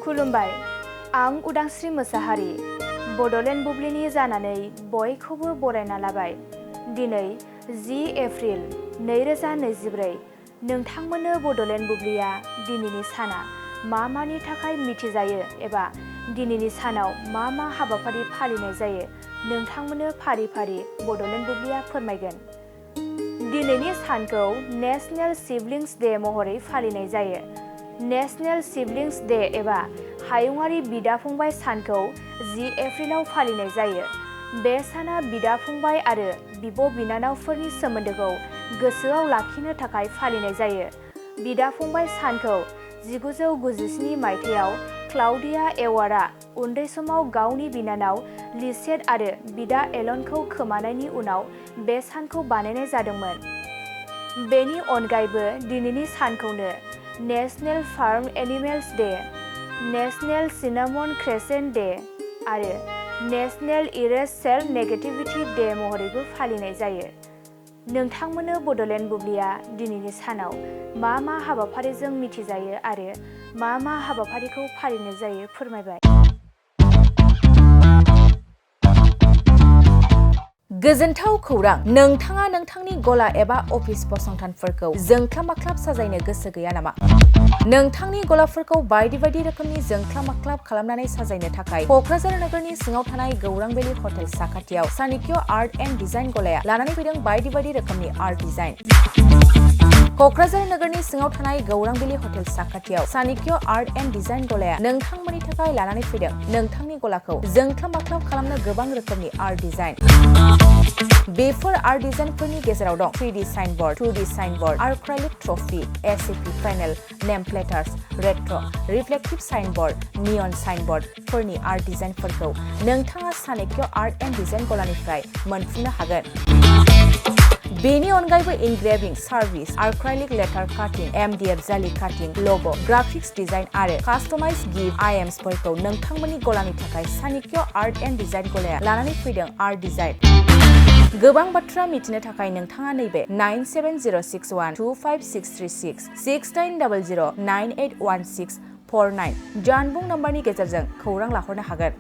खुलुमबाय, आं उदांस्रि मोसाहारि बड'लेण्ड बुब्लिनि जानानै बयखौबो बरायना लाबाय। दिनै 10 एप्रिल 2024 नोंथांमोननो बड'लेण्ड बुब्लिया दिनैनि साना मा-मानि थाखाय मिथिजायो एबा दिनैनि सानाव मा हाबाफारि फालिनाय जायो नोंथांमोननो फारि-फारि बड'लेण्ड बुब्लिया फोरमायगोन। दिनैनि सानखौ नेशनेल सिबलिंस डे महरै फालिनाय जायो। नेशनेल सिबलिंस डे एबा हायुङारि बिदा-फंबाय सानखौ 10 एप्रिलाव फालिनाय जायो। बे साना बिदा-फंबाय आरो बिब'-बिनानावफोरनि सोमोन्दोखौ गोसोआव लाखिनो थाखाय फालिनाय जायो। बिदा-फंबाय सानखौ 1997 मायथाइयाव क्लाउडिया एवार्डआ उन्दै समाव गावनि बिनानाव लिसेट आरो बिदा एलनखौ खोमानायनि उनाव बे सानखौ बानायनाय जादोंमोन। बेनि अनगायैबो दिनैनि सानखौनो national farm animals day, national cinnamon crescent day आरो national erase self negativity day महरैबो फालिनाय जायो। नोंथांमोननो बड'लेण्ड बुब्लिया दिनैनि सानाव मा हाबाफारिजों मिथिजायो आरो मा हाबाफारिखौ फालिनाय जायो फोरमायबाय। गोजोनथाव खौरां! नोंथाङा नोंथांनि गला एबा अफिस फसंथानफोरखौ जोंख्लाब-माख्लाब साजायनो गोसो गैया नामा? नोंथांनि गलाफोरखौ बायदि रोखोमनि जोंख्लाब-माख्लाब खालामनानै साजायनो थाखाय क'क्राझार नोगोरनि सिङाव थानाय गौरां भेलि हटेल साखाथियाव चाणक्य आर्ट एन्ड डिजाइन गलाया लानानै फैदों बायदि रोखोमनि आर्ट डिजाइन। क'क्राझार नोगोरनि सिङाव थानाय गौरां भेलि हटेल साखाथियाव चाणक्य आर्ट एन्ड डिजाइन गलाया नोंथांमोननि थाखाय लानानै फैदों नोंथांनि गलाखौ जोंख्लाब-माख्लाब खालामनो गोबां रोखोमनि आर्ट डिजाइन। बेफोर आर्ट डिजाइनफोरनि गेजेराव दं 3D signboard, 2D signboard, acrylic trophy, SAP panel, name plates, retro', reflective signboard, neon साइनबोर्डफोरनि आर्ट डिजाइनफोरखौ नोंथाङा चाणक्य आर्ट एन्ड डिजाइन गलानिफ्राय मोनफुंनो हागोन। बेनि अनगायैबो इनग्रेभिं सार्भिस, आर्क्राइलिक लेटार काटिं, एमडीएफ जालि काटिं, ल'ग', ग्राफिक्स डिजाइन आरो कास्टमाइज गिफ्ट आइटेम्सफोरखौ नोंथांमोननि गलानि थाखाय चाणक्य आर्ट एन्ड डिजाइन गलाया लानानै फैदों आर्ट डिजाइन। गोबां बाथ्रा मिथिनो थाखाय नोंथाङा नैबे 9706125636 6800981649 जानबुं नम्बरनि गेजेरजों खौरां लाहरनो हागोन।